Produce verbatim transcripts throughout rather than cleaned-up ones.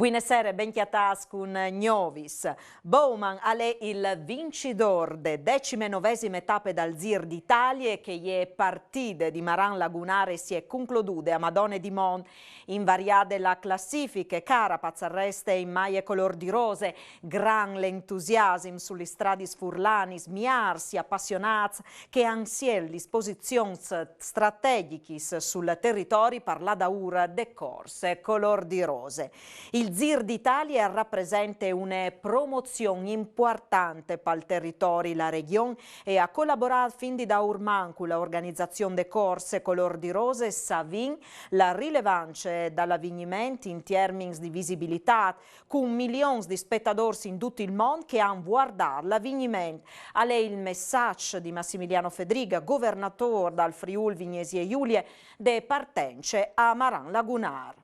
Buine sere, ben cjatâts cun Gnovis. Bouman al è il vincidôr de decime novesime tape dal Zîr d'Italie, che e je partide di Maran Lagunare si è concludude a Madone di Mont. Invariade la classifiche, Carapaz al reste in maie colôr di rose, gran l'entusiasim su lis stradis furlanis, miârs i apassionâts che a àn sielt lis posizions strategjichis sul teritori par la daûr de corse colôr di rose. Il Zîr d'Italie al rapresente une promozion impuartante pal teritori. La Regjon e à colaborât fin di daurman cu la organizazion de corse colôr di rose, savint la rilevance dal avigniment in tiermins di visibilitât, cun milions di spetadôrs in dut il mont che a àn vuardât l'avigniment. Al è il messaç di Massimiliano Fedriga, governatôr dal Friûl Vignesie Julie, de partence a Maran Lagunare.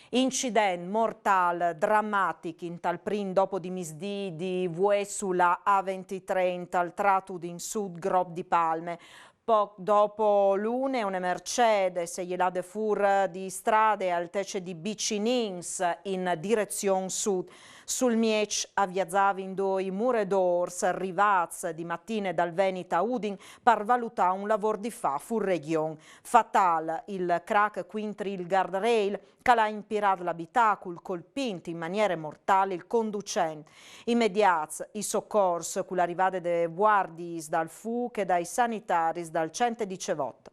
Incident mortâl dramatic intal prin dopo di misdì di vuê su la A ventitrê intal trat Udin Sud, Grop di Palme. Pôc dopo la une, une Mercedes e je lade fûr di strade a altece di Bicinins in direzion sud. Sul mieç a viazavin doi muredôrs rivâts di matine dal Venit a Udin par valutâ un lavôr di fâ fûr regjon. Fatâl il crac cuintri il guardrail, che al à impirât l'abitacul, colpint in maniere mortâl il conducent. Imediâts i socors cu la rivade des vuardiis dal fûc e dai sanitaris dal centodicevot.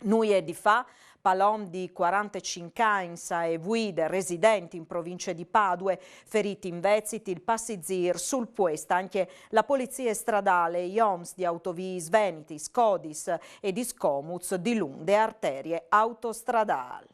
Nuie di fâ pal om di cuarantecinc agns ae vuide, resident in provincie di Padue. Ferît invezit il passizîr. Sul puest ancje la polizie stradâl e i oms di Autoviis Venitis, codis e discomuts dilunc de arterie autostradâl.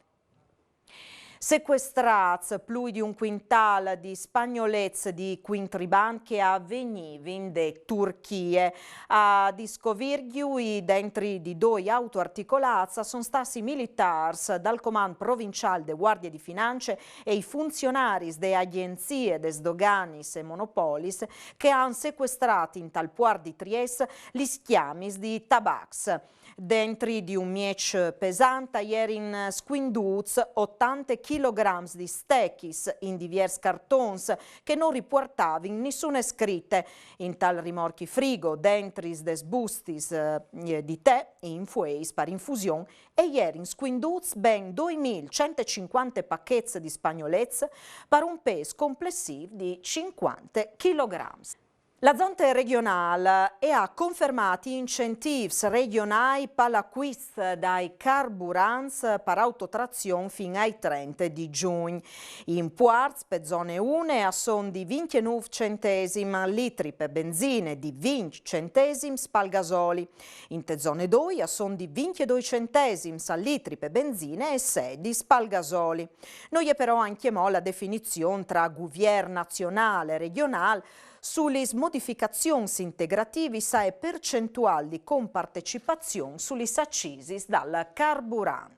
Secuestrâts plui di un cuintâl di spagnolets di cuintribant che a vegnivin de Turchie. A discovirgjui dentri di doi autoarticolâts a son stâts i militârs dal Comand Provinciâl de Guardie di Finance e i funzionaris de Agjenzie des Doganis e Monopolis che a àn secuestrât intal puart di Triest lis cjamis di tabacs. Dentri di un mieç pesant a jerin scuindûts otante chilograms di stechis in diviers cartons che no ripuartavin nissune scrite. Intal rimorchi frigo, dentri des bustis, eh, di tè, in fueis par infusion, e jerin scuindûts ben doi mil cent e cincuante pachets di spagnolets par un pês complessiv di cincuante chilograms. La Zonte regjonâl e à confermât i incentîfs regjonâi pal acuist dai carburants par autotrazion fin ai trente di Jugn. I impuarts pe zone une a son di vincjenûf centesims al litri pe benzine, di vincj centesims pal gasoli. Inte zone doi a son di vincjedoi centesims al litri pe benzine e sedis pal gasoli. No je però ancjemò la definizion tra guvier nazionâl e regjonâl su lis modificazions integrativis ae percentuâl di compartecipazion su lis accisis dal carburant.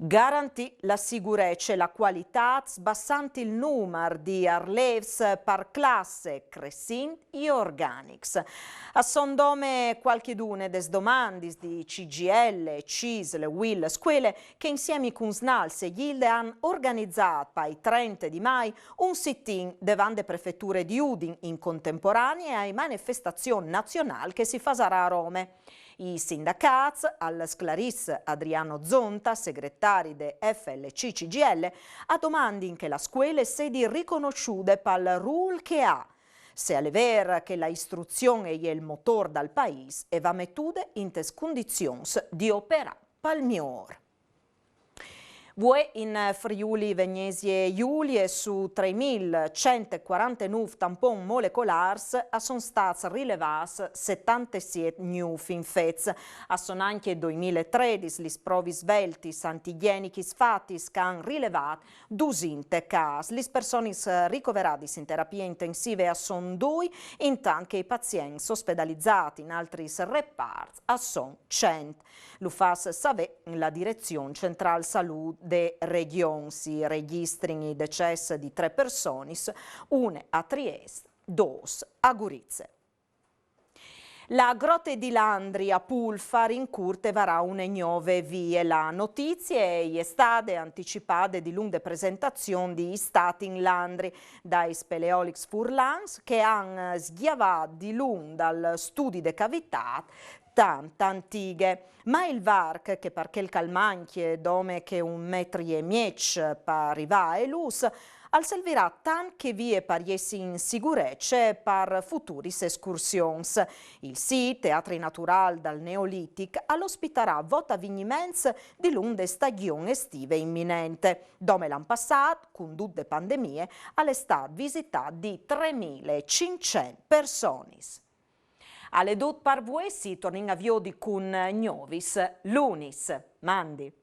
Garantî la sigurece e la cualitât sbassant il numar di arlêfs par classe, cressint i organics. A son dome cualchidune des domandis di C G I L, CISL, UIL Scuele, che insiemi cun SNALS e Gilde a àn organizât pai trente di Mai un sit-in devant de prefeture di Udin, in contemporanee ae manifestazion nazionâl che si fasarà a Rome. I sindacâts, al sclarìs Adriano Zonta, segretari de F L C C G L, a domandin che la scuele e sedi riconossude pal rûl che e à. Se al è vêr che la istruzion e je il motôr dal paîs, e va metude intes cundizions di operâ pal miôr. Vuê in Friûl Vignesie Julie su trê mil cent e cuarantenûf tampons molecolârs a son stâts rilevâts setantesiet gnûfs infets. A son ancje doi mil e tredis lis provis sveltis antigjenichis fatis che a àn rilevât dusinte câs. Lis personis ricoveradis in terapie intensive a son doi, intant che i pazients ospedalizâts in altris reparts a son cent. Lu fâs savê la Direzion Centrâl Salût de Regjon. Si regjistrin i decès di trê personis, une a Triest, dôs a Gurize. La Grotte di Landri a Pulfar in curt e varà une gnove vie. La notizie e je stade anticipade dilunc de presentazion di Istât in Landri dai speleolics furlans che a àn sgjavât dilunc dal studi de cavitât tant antighe. Ma il varc, che par chel che al mancje dome che un metri e mieç par rivâ ae lûs, al servirà tant che vie par jessi in sigurece par futuris escursions. Il sît, teatri naturâl dal Neolitic, al ospitarà vot avigniments dilunc de stagjon estive iminente. Dome l'an passât, cun dut de pandemie, al è stât visitât di tremil e cinccent personis. Al è dut par vuê, si tornìn a viodi cun gnovis lunis. Mandi!